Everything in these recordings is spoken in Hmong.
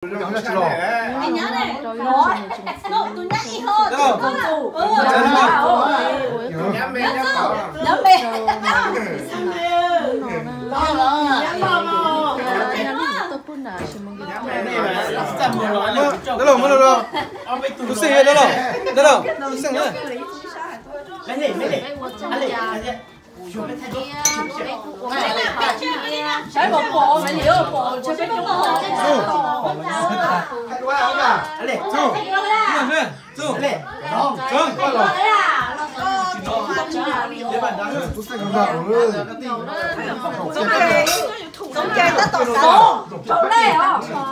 Dab laug, muab dab laug, dab laug, tus xeej na.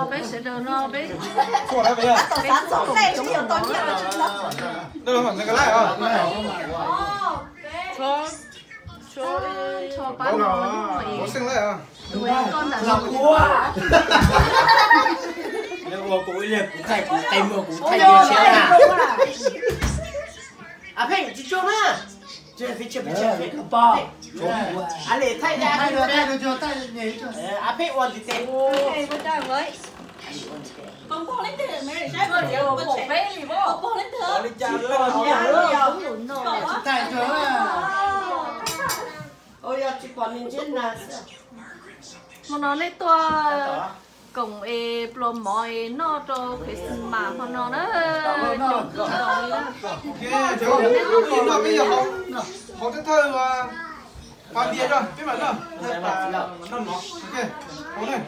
Peb sawv daws no peb Ua kuv ib leeg kuv thaij kuv qe muag kuv thaij cia siab na. A Pheej tsis tsuag na. A Pheej ua ntiv tes. Hmo no nej tuaj koom es pluas mov es noj rau Christmas hmo no na. Cov kwv noj peb yog hauv thawj thawj, pab ntiag rau peb mam noj, noj mov. Ua nej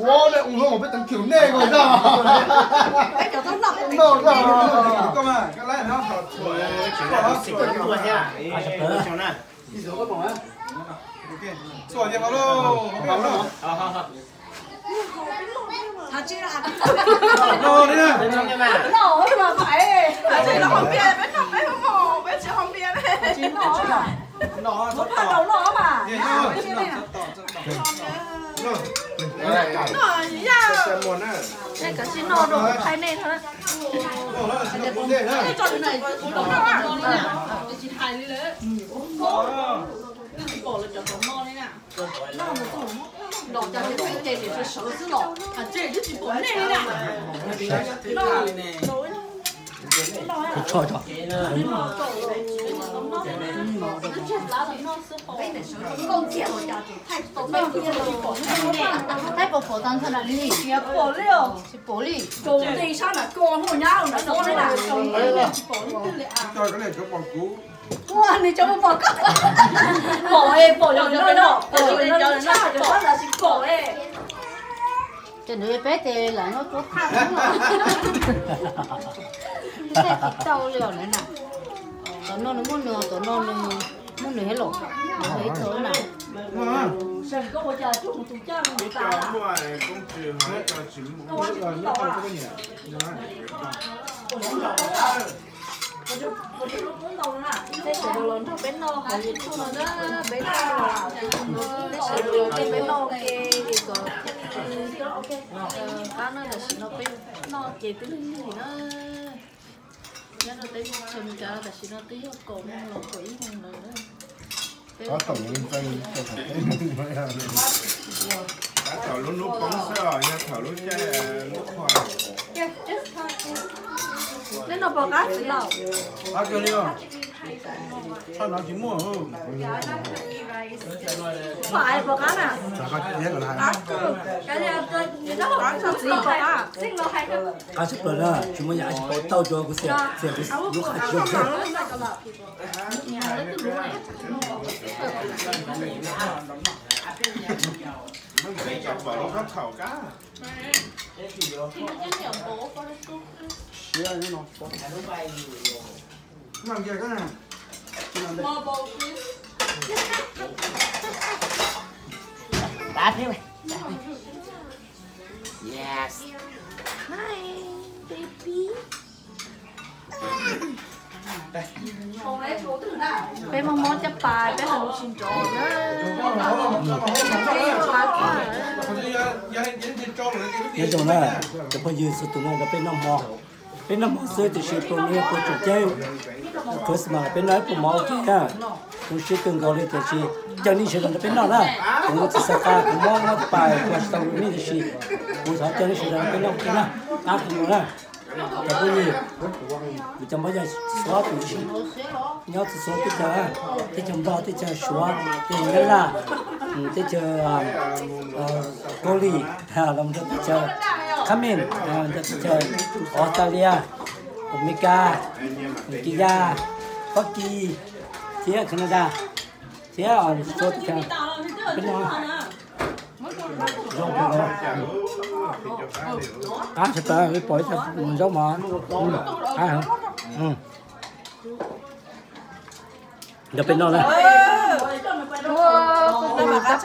ua hluas peb teev kiu nej ko noj. Txhua tias hauv lauj, hauv peb hauv lauj. Nej kav tsij noj rau kuv thaij nej tho. Los cas tseem tseem niam sawv sawv xwb los, tseem twb tsis pom nej li na. Tsho tso. Thaij pom pom tag nrho na li. Tsis pom li. Tsis pom li. Tsaus nti sab nram koj hnub nyab ua nram zoov li na, tsaus nti tsis pom li. Ua nws cov mus pom koj. Pom es pom yog cov no, pom es cov tshaj cov sab nram tsis pom es. Ces nws peb tes lam noj cuab thaj no. Thaij tsis tau li os na. Tom no nws muaj nws, tom no nws muaj nws thiab los. Nws ib txog na. Peb sawv daws los nrog peb noj hauv YouTube no na, peb noj, peb sawv daws los nrog peb noj ua ke es kom pab na. Tam sim no peb noj ces twb lig lig na. Nyob rau teb chaws Amelikas tam sim no twb yog kaum moos los kaum ib moos lawm na. Tab tom lub hnub poob xwb os, yog thaum lub caij lub qhua. Nej noj pom qab txiv laus? Qab kawg li os. Tshaj no tsis muaj. Pom qab na. Qab tshaj plaws na, tsis muaj yam tsis pom tau rau kuv xiam, xiam kuv lub qab tsis zoo xwb. Yes. Hi, baby. Peb muaj mob caj pas, peb ho tsis nrov na. Nyob zoo na, cov phooj ywg txhua tus nrog peb noj hmo. Peb noj mov xwb tiam sis peb noj puas tseem ceeb. Christmas peb noj ib pluag mov ua ke na. Zoo siab kawg nkaus li tiam sis coj nej sawv daws nrog peb noj na. Kuv tsis xav qa kuv mob mob pais ua tsis tau nej tiam sis kuv thov coj nej sawv daws nrog peb noj ua ke na. Qab kawg nkaus na. Cov phooj ywg, kuv cov npawb yog Suav tus tsis nyob txhua txhua teb chaws, teb chaws Nplog, teb chaws Suav, teb chaws Nyab Laj, teb chaws Kaus Lim, los rau teb chaws Khab Mej, rau teb chaws Australia, Amelikas, Kis Yas, Fab Kis, thiab Canada, thiab txhua teb chaws peb noj. Zoo kawg. Qab tshaj plaws, peb pom ib co zaub mov qab heev. Nrog peb noj na. Ib tag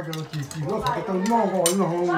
no ces koj saib koj tshwm hauv.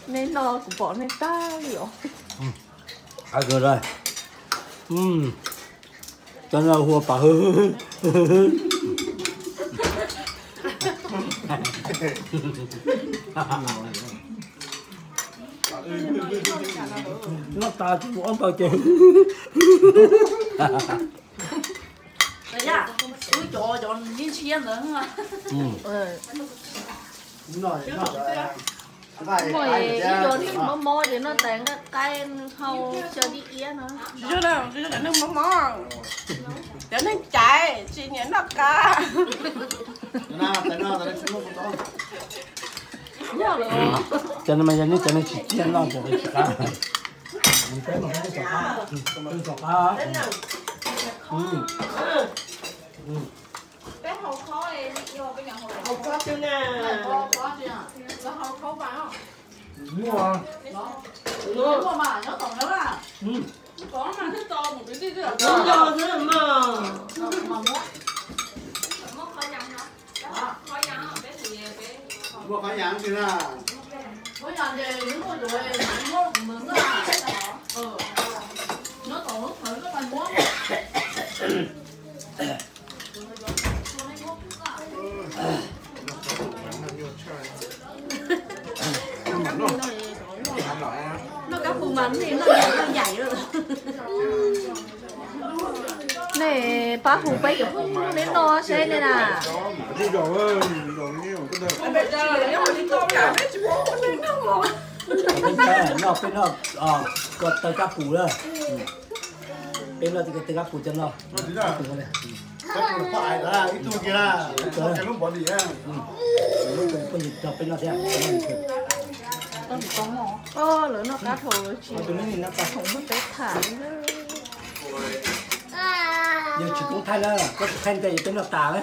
Nej noj kuv pom nej tag li os. Cov no hu ua pam hwb. Noj tas tsis mus ob npaug ces. Mob mob ces noj tais nqaij qaib hau xyaw dib iab no. Neeg mob mob, cov neeg caiv tsis nyiam noj qab. Cov no mas yog nej cov neeg tsis ciaj noj ces tsis qab. Muaj qhov yas tsis na. Noj kab pus mas nej noj yaim lawm. Nej pab hu peb cov phooj ywg neb noj seb nej na. Noj peb noj, ko taw kab pus na. Peb noj ko taw kab pus cov no. Peb noj thiab. Lawv noj qab dhau tsis khoom muab peb tham. Yog tsis koob thaij na, koj tsis thaij ntej peb noj tas na.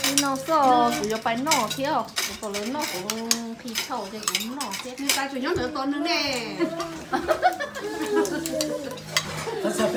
Li no xwb, kuv yuav pais noj thiab, kuv pom lawv noj kuv nqhis tshau ces kuv noj thiab. Nws tas tseem nyob ntawd tos nws ne. Tab sis